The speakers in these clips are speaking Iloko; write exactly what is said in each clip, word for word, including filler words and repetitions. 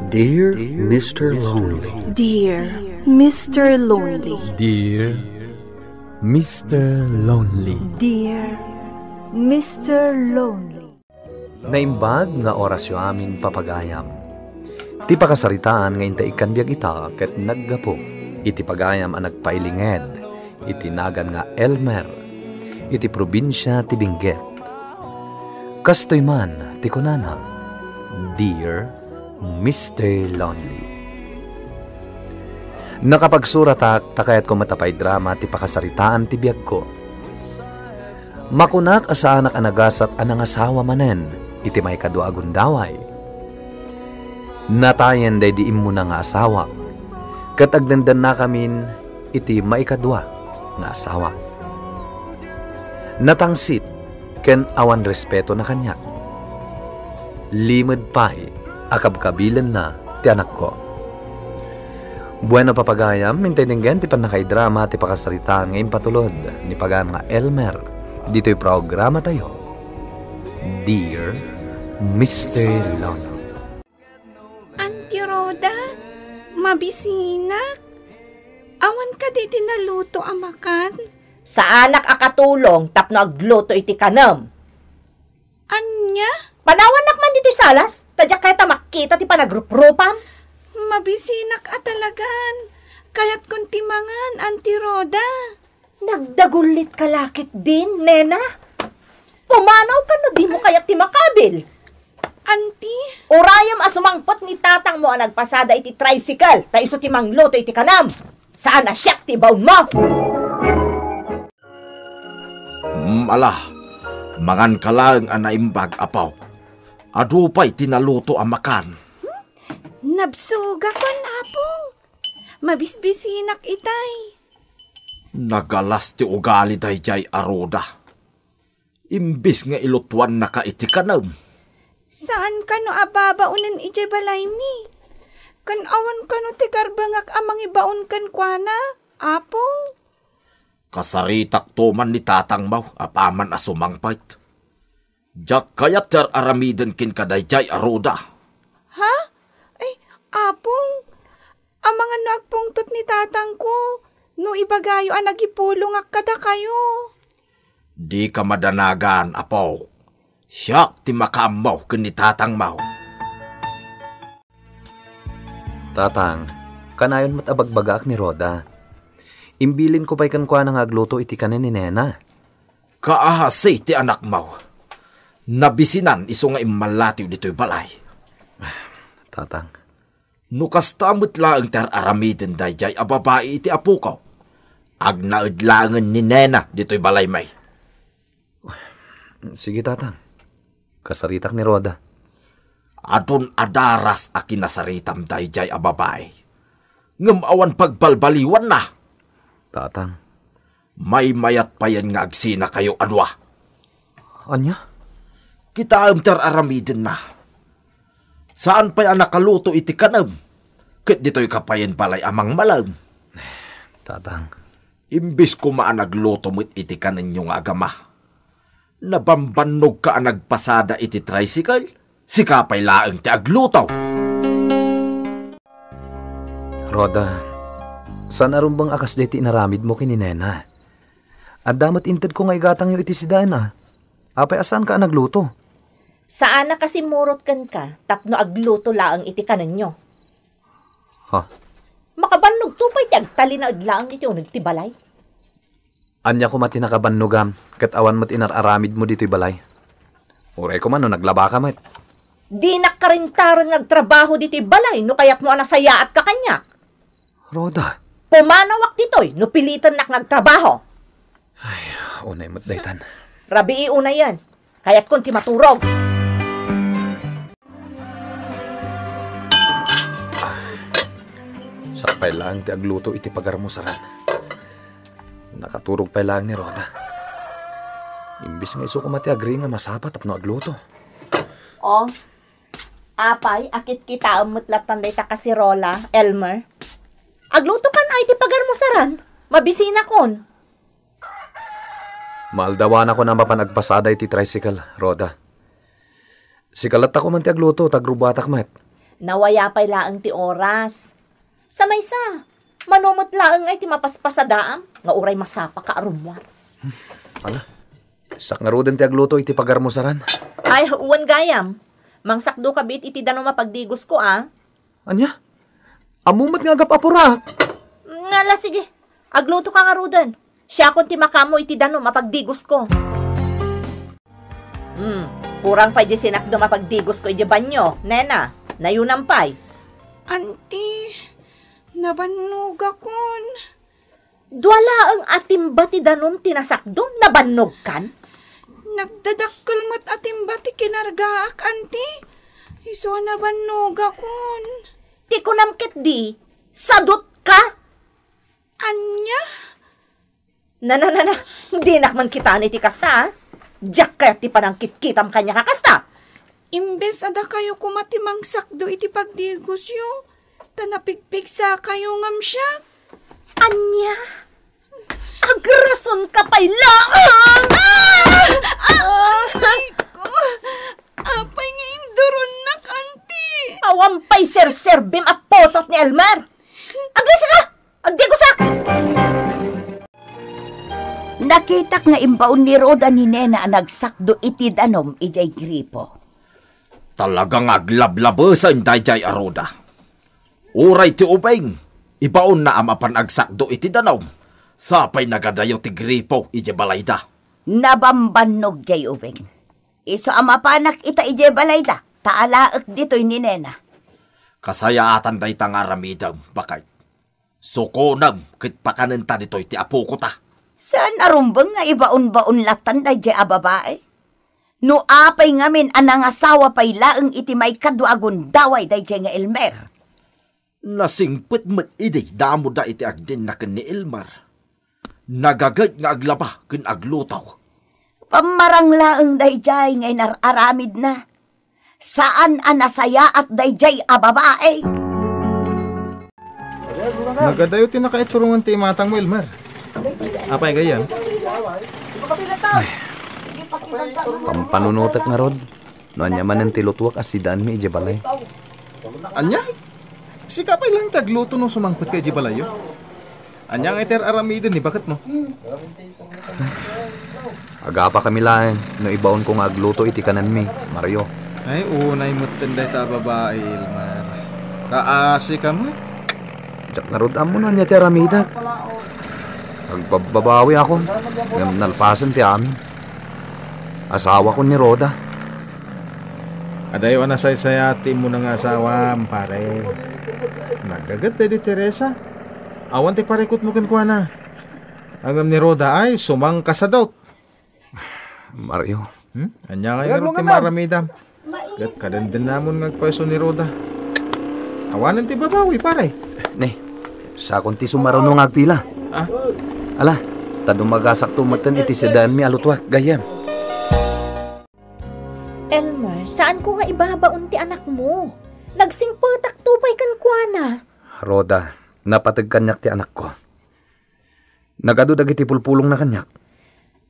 Dear Mister Lonely. Dear Mister Lonely. Dear Mister Lonely. Dear Mister Lonely. Naimbag nga orasyo amin, papagayam. Ti pakasaritaan nga inta ikkan biag ita ket naggapu iti pagayam a nagpailinged iti nagan nga Elmer, iti probinsia ti Benguet. Kastoy man ti kunana, "Dear Mister Lonely." Nakapagsuratak ta kayatko met a paidrama ti pakasaritaan ti biagko. Makunak a saanak a nagasat a nangasawa manen iti maikadua a gundaway. Natayen daydi immuna nga asawak, ket agdendennakamin iti maikadua nga asawak. Natangsit ken awan respetona kaniak. Limed pay a kabkabilenna ti anakko. Bueno, papagayam, intay denggen ti pannakaidrama ti pakasaritaan nga impatulod ni pagayam nga Elmer ditoy programatayo, Dear Mister Lonely. Auntie Rhoda, mabisinak. Awan kadi ti naluto a makan? Saanak a katulong tapno agluto iti kanem. Ania? Panawannak man ditoy salas, ta diak kayat a makita ti panagruprupam. Mabisinak a talagan. Kayatkon ti mangan, Auntie Rhoda. Nagdagullit ka la ketdin, nena? Pumanaw ka no dimo kayat ti makabil. Auntie? Urayem a sumangpet ni tatangmo a nagpasada iti tricycle, ta isu ti mangluto iti kanem. Saan a siak ti ibaonmo. Mm, ala, manganka laeng a naimbag, apo. Adu pay ti naluto a makan. Nabsogakon, Apong. Mabisbisinak itay. Nagalas ti ugali daydiay a Rhoda. Imbis nga ilutuannaka iti kanem. Saan kano a babaonen idiay balaymi? Ken awan kano ti karbengak a mangibaon kenkuana, Apong? Kasaritakto man ni tatangmo apaman a sumangpet. Diak kayat ti ar-aramiden kenka daydiay a Rhoda. Ha? Ay, Apong, amangan no agpungtot ni tatangko no ibagayo a nagipulongak kadakayo. Dika madanagan, apo. Siak ti makaammo ken ni tatangmo. Tatang, kanayon met a bagbagaak ni Rhoda. Imbilinko pay kenkuana nga agluto iti kanen ni nena. Kaasi ti anakmo. Nabisinan isu nga immallatiw ditoy balay. Tatang. No kasta met laeng ti ar-aramiden daydiay a babai iti apoko, agnaed laengen ni nena ditoy balaymi. Sige, tatang. Kasaritak ni Rhoda. Adun a daras a kinasaritam daydiay a babai. Ngem awan pagbalbaliwanna. Tatang. Maymayat payen nga agsinakayo a dua. Ania? Kitaem ti ar-aramidenna. Saan pay a nakaluto iti kanem, ket ditoyka payen balay a mangmalem. Tatang. Imbes koma a nagluto met iti kanenyo nga agama, nabambannogka a nagpasada iti tricycle, sika pay laeng ti agluto. Rhoda, saan a rumbeng a kasdiay ti inaramidmo ken ni Nena. Adda met intedko nga igatangyo iti sidaen a. Apay a saanka a nagluto? Saan a kasimmurot kenka tapno agluto laeng iti kanenyo. Ha? Makabannogto pay ti agtalinaed laeng iti uneg ti balay. Ania koma ti nakabannogam, ket awan met inar-aramidmo ditoy balay? Uray koma no naglabaka met. Dinak karintaron nga agtrabaho ditoy balay no kayatmo a nasayaatka kaniak. Rhoda. Pumanawak ditoy no pilitennak nga agtrabaho. Ay, unay met daytan. Rabii unayen. Kayatkon ti maturog. Sakpay laeng ti agluto iti pagarmusaran. Nakaturog pay laeng ni Rhoda. Imbes nga isu koma ti agri nga masapa tapno agluto. Oh, apay, akitkitaem met lattan dayta kasirola, Elmer. Aglutokan ay ti pagarmusaran. Mabisinakon. Maaldawanakon a mapan agpasada iti tricycle, Rhoda. Sika latta koma ti agluto, ta agrubbuatak met. Nawaya pay laeng ti oras. Sa maysa, mano met laeng ngay ti mapaspasadaam nga uray masapaka a rummuar. Ala, sak ngaruden ti agluto iti pagarmusaran. Ay, wen gayam. Mangsakdo ka bit iti danum a pagdigosko, a. Ania? Ammo met nga agap-apurak. Ngala, sige. Agluto ka ngaruden. Siakon ti makaammo iti danum a pagdigosko. Hmm, kurang pay di sinakdom a pagdigosko iti banyo. Nena, nayunam pay. Anti, nabannogakon. Dua laeng a timba ti danum ti nasakdom, nabannogkan? Nagdadakkel met a timba ti kinargaak, anti. Isu a nabannogakon. Ti kunam ketdi, sadutka? Ania? Na, na, na, na. Dinak man kitaen iti kasta, a. Diak kayat ti panangkitkitam kaniak a kasta. Imbes a dakayo koma ti mangsakdo iti pagdigosyo, ta napigpigsakayo ngem siak. Ania? Agrason ka pay laeng! Ah! Ah! Apay ko! Apay nga induronnak, anti? Awan pay serserbim a putot ni Elmer! Aglisi ka! Agdigosak! Nakitak nga imbaon ni Roda ni Nena a nagsakdo iti danum idiay gripo. Talaga nga aglablabesen daydiay a Roda. Uray ti ubing, ibaonna a mapan agsakdo iti danum, sapay nagadayo ti gripo iti balayda. Nabambannog jay ubing. Isu a mapanak ita idiay balayda, ta alaek ditoy ni Nena. Kasayaatan dayta nga aramidem, baket. Sukonem ket pakanenta ditoy ti apokota. Saan a rumbeng nga ibaon-baon latan daydiay a babai? No apay ngamin a nangasawa pay laeng iti maikadua a gundaway daydiay nga Elmer. Nasingpet met idi damo da iti agdinna ken ni Elmer. Nagaget nga aglaba ken agluto. Pammarang laeng daydiay nga inar-aramidna. Saan a nasayaat daydiay a babai. Nagadayo ti nakaiturongan ti imatangmo, Elmer. Apay gayam? Pampanunotek ngarud, no ania manen ti lutuak a sidaanmi idiay balay. Ania? Sika pay laeng ti agluto no sumangpet ka idiay balayyo? Ania nga iti ar-aramiden ni baketmo? Agapakami laeng no ibaonko nga agluto iti kanenmi, Mario. Ay, unay metten dayta a babai, Elmer. Kaasi ka met. Diak ngarud ammo no ania ti aramidek. Agbabbabawiakon, ngem nalpasen ti amin. Asawakon ni Roda. Adayo a nasaysayaat ti immuna nga asawam, pare. Naggaget daydi Teresa. Awan ti parikutmo kenkuana. Ngem ni Roda ay sumangkasadut. Mario. Hmm? Ania nga ngarud ti maaramidam? Ket kadendennamon nga agpayso ni Roda. Awanen ti babawi, pare. Ne, sakon ti sumaruno nga agpila. Ah? Ala, ta dumagasakto metten iti sidaanmi a lutuak, gayyem. Elmer, saanko nga ibabaon ti anakmo. Nagsingpetakto pay kenkuana. Roda, napateg kaniak ti anakko. Nagadu dagiti pulpulongna kaniak.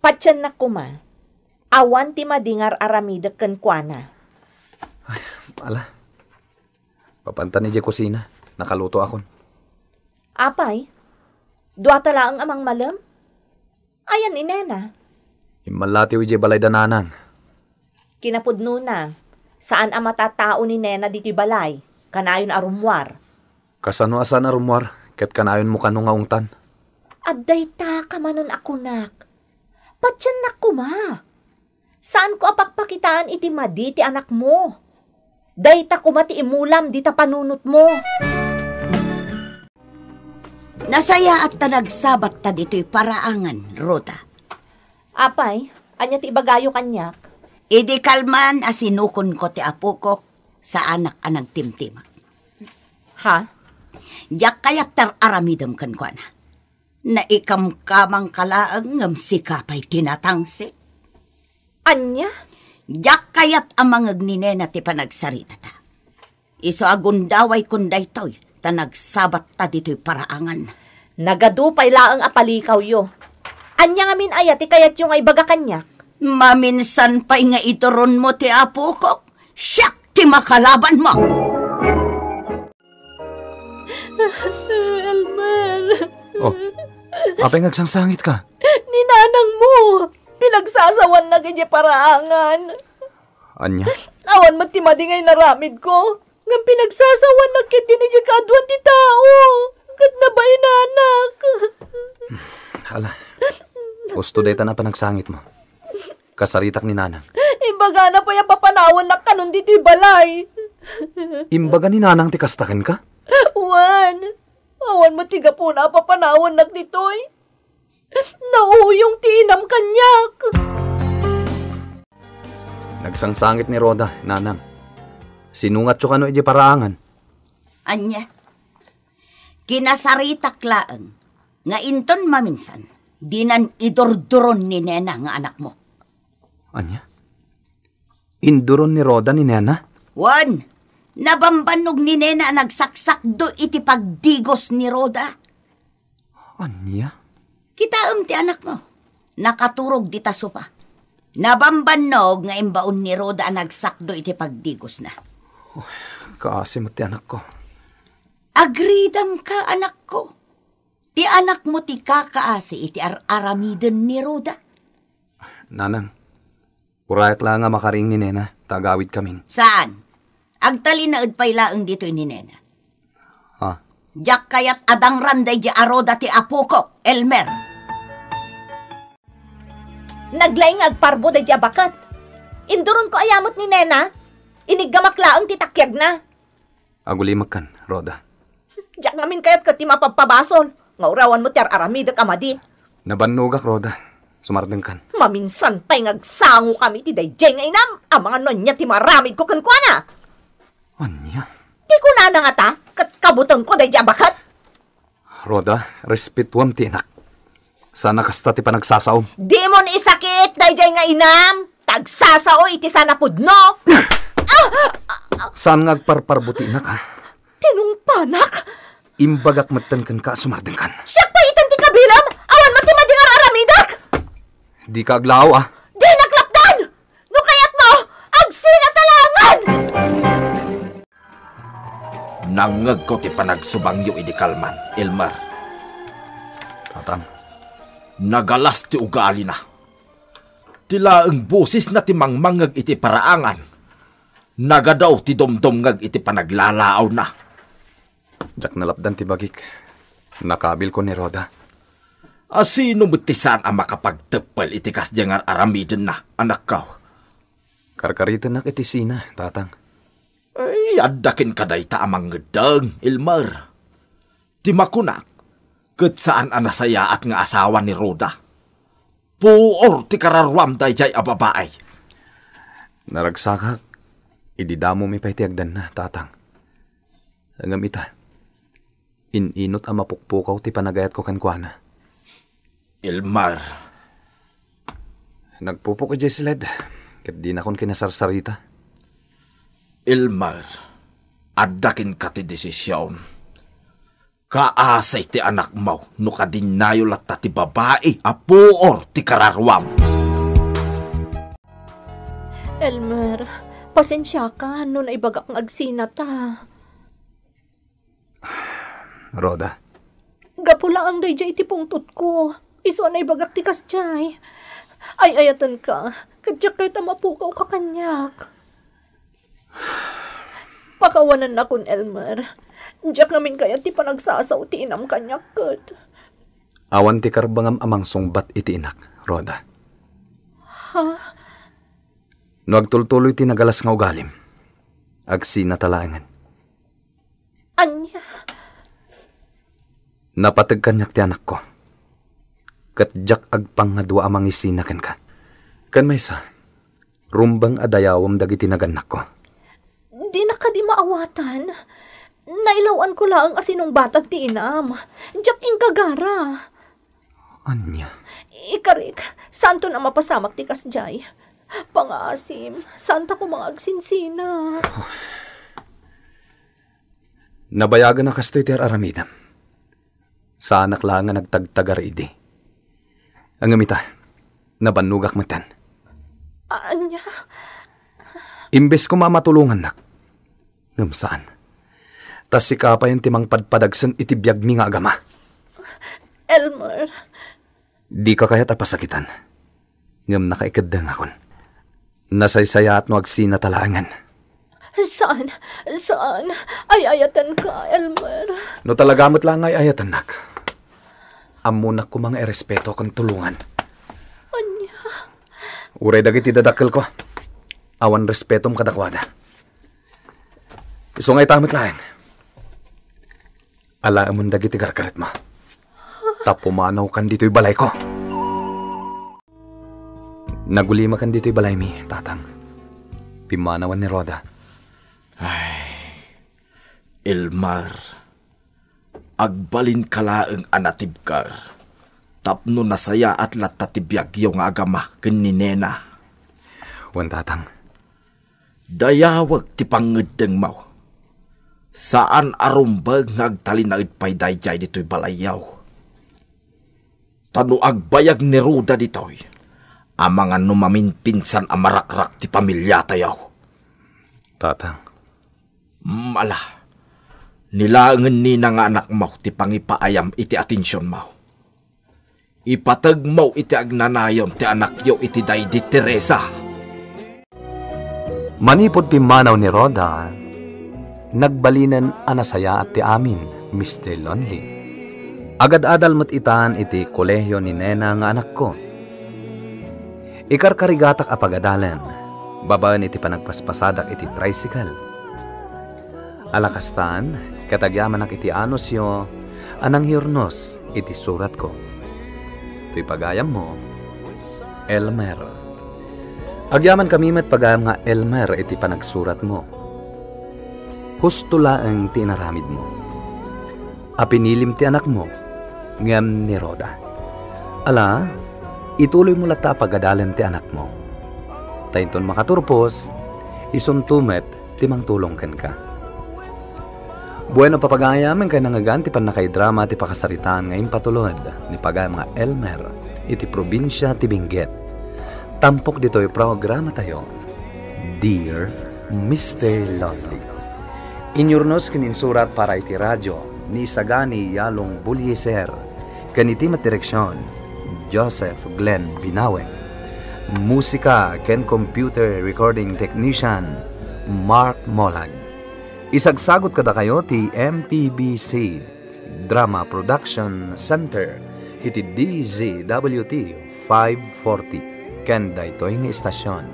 Patiennak koma. Awan ti madi nga ar-aramidek kenkuana. Ay, ala. Papantan idiay kusina. Nakalutoakon. Apay, duata laeng a mangmalem? Ayan ni Nena? Immallatiw idiay balay da Nanang. Kinapudnona, saan a matatao ni Nena ditoy balay, kanayon a rummuar. Kasano a saan a rummuar, ket kanayonmo kano nga ungtan? Adda dayta kamanen a kunak. Patiennak koma. Saanko a pakpakitaan iti madi ti anakmo. Dayta koma ti imulam dita panunotmo. Nasayaat ta nagsabatta ditoy paraangan, Roda. Apay, ania ti ibagayo kaniak? Idi kalman a sinukonko ti apokok, saanak a nagtimtimek. Ha? Diak kayat ti ar-aramidem kenkuana. Naikamkamangka laeng ngem sika pay ti natangsit. Ania? Diak kayat a mangeg ni Nena ti panagsaritata. Isu a gundawaykon daytoy, ta nagsabatta ditoy paraangan. Nagadu pay laeng a palikawyo. Ania ngamin aya ti kayatyo nga ibaga kaniak? Maminsan pay nga ituronmo ti apokok, siak ti makalabanmo. Elmer. Oh, apay nga agsangsangitka? Ni nanangmo, pinagsasawannak idiay paraangan. Ania? Awan met ti madi nga inaramidko, ngem pinagsasawannak ketdin idiay kaaduan ti tao, ket nabainanak. Ala, husto dayta a panagsangitmo. Kasaritak ni nanang. Imbagana pay a papanawannak kanon ditoy balay. Imbaga ni nanang ti kasta kenka? Wen, awan met ti gapuna a papanawannak ditoy. Nauyong ti inam kaniak. Nagsangsangit ni Rhoda, nanang. Sinungatyo kano idiay paraangan? Ania? Kinasaritak laeng nga inton maminsan, dinan idurduron ni nena nga anakmo. Ania? Induron ni Rhoda ni nena? Wen, nabambannog ni nena a nagsaksakdo iti pagdigos ni Rhoda. Ania? Kitaem ti anakmo. Nakaturog dita sofa. Nabambannog nga imbaon ni Rhoda a nagsakdo iti pagdigosna. Kaasi met ti anakko. Agridamka, anakko. Ti anakmo ti kakaasi iti ar-aramiden ni Rhoda. Nanang, urayak la nga makariing ni nena, ta agawidkamin. Saan? Agtalinaed pay laeng ditoy ni nena. Ha? Diak kayat a dangran daydi a Rhoda ti apokok, Elmer. Naglaing nga agparbo daydi a baket. Induronko aya met ni nena. Iniggamak laeng ti takiagna. Agulimekkan, Rhoda. Diak ngamin kayat ket ti mapabpabasol nga uray awan met ti ar-aramidek a madi. Nabannogak, Rhoda. Sumardengkan. Maminsan pay nga agsangokami iti daydiay nga inam, amangan no ania ti maaramidko kenkuana. Ania? Ti kunana ngata, ket kabutengko daydiay a baket. Rhoda, respetuam ti inak. Saan a kasta ti panagsasaom. Dimon isakit daydiay nga inam, ta agsasao iti saan a pudno. Ah! Saan nga agparparbo ti inak, ha? Tinungpanak. Imbagak metten kenka a sumardengkan. Siak pay itan ti kabilam, awan met ti madi nga ar-aramidek. Dika aglaaw, a. Dinak lapdan! No kayatmo, agsinata laengen! Nangngegko ti panagsubangyo idi kalman, Elmer. Tatang. Nagalas ti ugalina. Ti laeng bosesna ti mangmangngeg iti paraangan. Nagadaw ti dumdumngeg iti panaglalaawna. Diak nalapdan ti bagik. Nakabilko ni Rhoda. A sino met ti saan a makapagteppel iti kasdiay nga ar-aramidenna, anakko? Karkaritennak iti sina, tatang. Ay, adda kenka dayta a mangngeddeng, Elmer. Ti makunak, ket saan a nasayaat nga asawa ni Rhoda. Puor ti kararuam daydiay a babai. Naragsakak idi damomi pay ti agdanna, tatang. Ngem ita, in-inut a mapukpukaw ti panagayatko kenkuana. Elmer. Nagpupok idiay siled, ket dinakon kinasarsarita. Elmer, adda kenka ti desisyon. Kaasi ti anakmo no kadinnayo latta ti babai a puor ti kararuam. Elmer, pasensiaka no naibagak nga agsinata. Rhoda. Gapu laeng daydiay iti pungtotko. Isu a naibagak ti kasdiay. Ay-ayatenka, ket diak kayat a mapukawka kaniak. Pakawanannakon, Elmer. Diak ngamin kayat ti panagsasao ti inam kaniak ket. Awan ti karbengam a mangsungbat iti inak, Rhoda. Ha? No agtultuloy ti nagalas nga ugalim, agsinata laengen. Ania? Napateg kaniak ti anakko. Ket diak agpangngadua a mangisina kenka. Ken maysa, rumbeng a dayawem dagiti nagannakko. Dinak kadi maawatan. Nailaw-anko laeng a sinungbatan ti inam. Diak inggagara. Ania? Ikarik, saanton a mapasamak ti kasdiay. Pangaasim, saanta koma nga agsinsina. Nabayagen a kastoy ti ar-aramidem. Saanak laeng nga nagtagtagar idi. Ngem ita, nabannogak metten. Ania? Imbes koma a matulongannak, ngem saan. Ta sika payen ti mangpadpadagsen iti biagmi nga agama. Elmer. Dika kayat a pasakitan. Ngem nakaikeddengakon. Nasaysayaat no agsinata laengen. Saan, saan. Ay-ayatenka, Elmer. No talaga met la nga ay-ayatennak, ammonak koma nga irespeto ken tulongan. Ania? Uray dagiti dadakkelko, awan respetom kadakuada. Isu nga ita met laeng. Alaemon dagiti gargaretmo. Ta pumanawkan ditoy balayko. Nagulimakan ditoy balaymi, Tatang. Pimmanawan ni Rhoda. Ay, Elmer, agbalinka laeng a natibker tapno nasayaat latta ti biagyo nga agama ken ni Nena. Wen, Tatang. Dayawek ti pangngeddengmo. Saan a rumbeng nga agtalinaed pay daydiay ditoy balayyo. Ta no agbayag ni Rhoda ditoy, amangan no maminpinsan a marakrak ti pamiliatayo. Tatang. Mm, ala. Ni laengen Nena nga anakmo ti pangipaayam iti atensionmo. Ipategmo iti agnanayon ti anakyo iti daydi Teresa. Manipud pimmanaw ni Rhoda, nagbalinen a nasayaat ti amin, Mister Lonely. Agad-adal met itan iti kolehio ni Nena nga anakko. Ikarkarigatak a pagadalen, babaen iti panagpaspasadak iti tricycle. Ala kastan, ket agyamanak iti anusyo a nangyurnos iti suratko. Toy pagayammo, Elmer. Agyamankami met pagayam nga Elmer iti panagsuratmo. Husto laeng ti inaramidmo. A pinilim ti anakmo, ngem ni Rhoda. Ala, ituloymo latta a pagadalen ti anakmo. Ta inton makaturpos, isunto met ti mangtulong kenka. Bueno, papagayam, inkay nangngegan ti pannakaidrama ti pakasaritaan nga impatulod ni pagayam nga Elmer iti probinsia ti Benguet. Tampok ditoy programatayo, Dear Mister Lonely. Inyurnos ken insurat para iti radio ni Isagani Yalong Bulyeser, ken iti met direksion, Joseph Glenn Binawen. Musika ken computer recording technician, Mark Molag. Isagsagut kadakayo ti M P B C Drama Production Center iti D Z W T five forty ken daytoy nga istasion.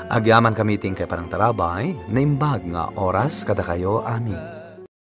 Agyamankami ti inkay panangtarabay, naimbag nga oras kadakayo amin.